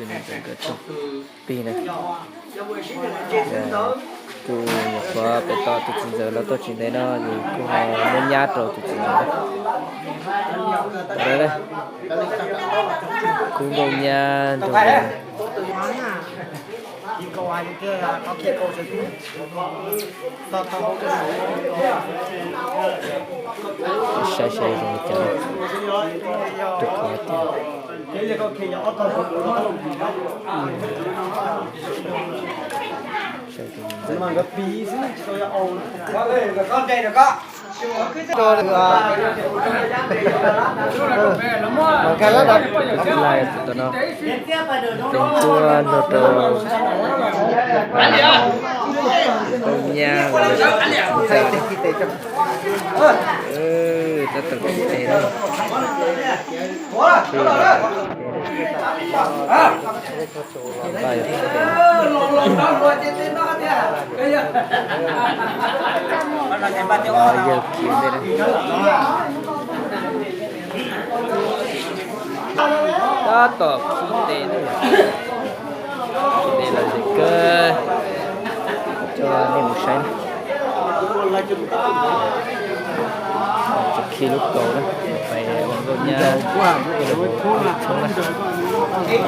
Nkawd tsoom plig na. Kuv nyuam qhuav pem tos tus txiv ntxawm los tau tsis ntev no es kuv ho muab nyab rau tus txiv ntxawm na. Kuv nkaus nyab nrog saib saib zoo li cas. Rau qhov tias Laj tus no, tus ntuj nrog rau nyab ntxawm. Tab tom tes na. Yawg khiav ntej na. Tab tom khi tes na. Khi tes los ntev kawg. Coj nej mus saib na. Tsis khi lub kaus na, pais ua nkauj nyab tshoob na. Hais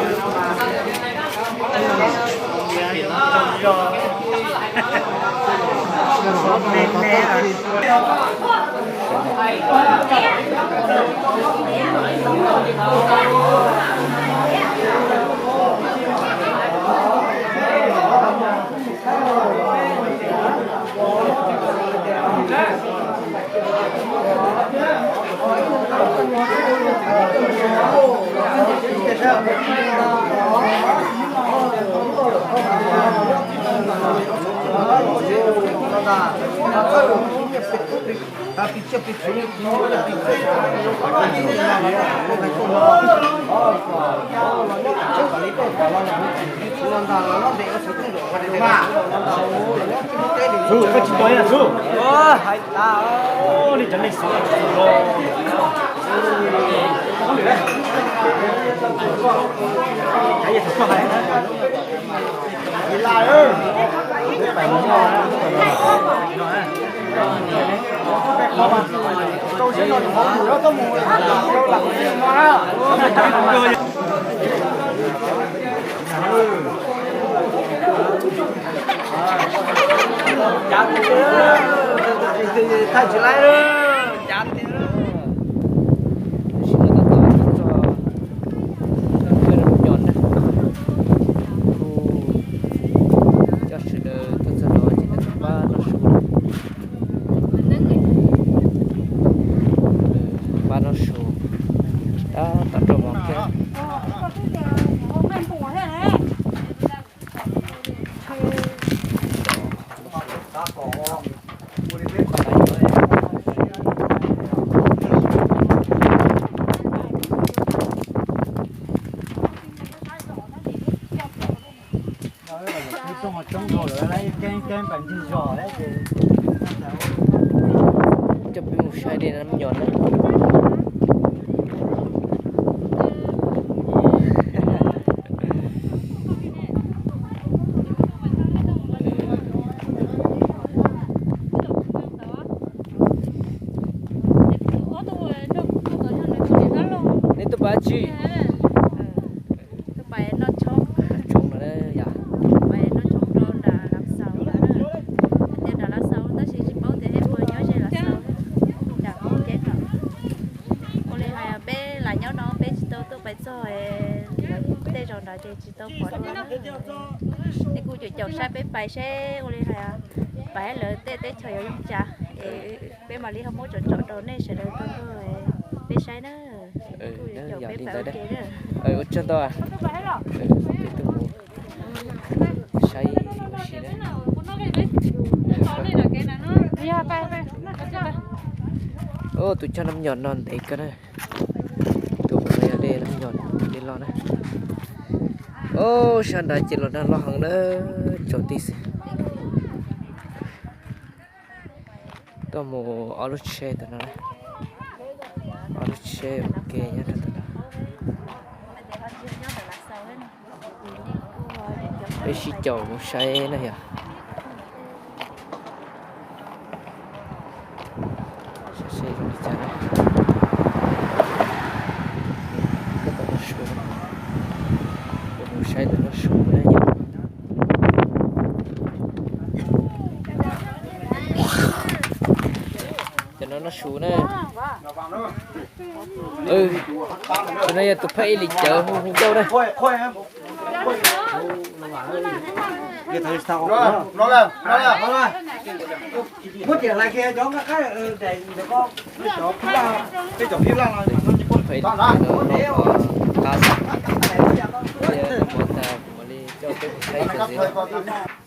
tas li cov neeg xwb los. Cav tiag, thaij tsis laib lawm, cav tiag. Tam sim no tab tom coj, coj me nyuam na, kuj coj sawv daws tuaj txog no ces tab tom pab noj su. Pab noj su, tab tom rau mov kiag. Coj peb mus saib dej nab nyob na. Nej tuaj pab tsi? Tuaj pais noj tshoob no yom. Pais noj tshoob rau nram Lav Xaus no. Tias nram Lav Xaus tab sis tsis paub tias nej puas nyob ze Lav Xaus nram Hmoob Ceeb no. Ua li hais peb lam nyob no peb tsis tau tuaj pais txog tej zos nrad ces tsis tau pom dua. Nej kuj caum caum saib peb pais seb ua li hais pais lawv tej teb chaws yuav zoo cas es peb mam li ho muab tsom tsom rau nej sawv daws tau nrog peb saib na. Kuj caum peb pais ua ke na. Ua tsaug ntau. Peb tuaj mus saib ua si na. Tus coj nab nyom no ntev kawg na. Tus no yog dej nab nyom, dej loj na. Ob sab nrad ces los nag loj heev na, tsaus ntuj xwb. Tuaj mus ob lub tsheb ntawm no, ob lub tsheb ua ke nyob rau ntawm no. Peb sib caum mus saib na yog. Saib zoo li cas na. Koj tau noj su, mus saib tau noj su na yog. Cov no noj su na. Tus no yog tus phab ib li cawv hu hu nkauj na. Phab ib li cawv no qab xwb. Kuv mam li coj peb mus saib cov ntxiv.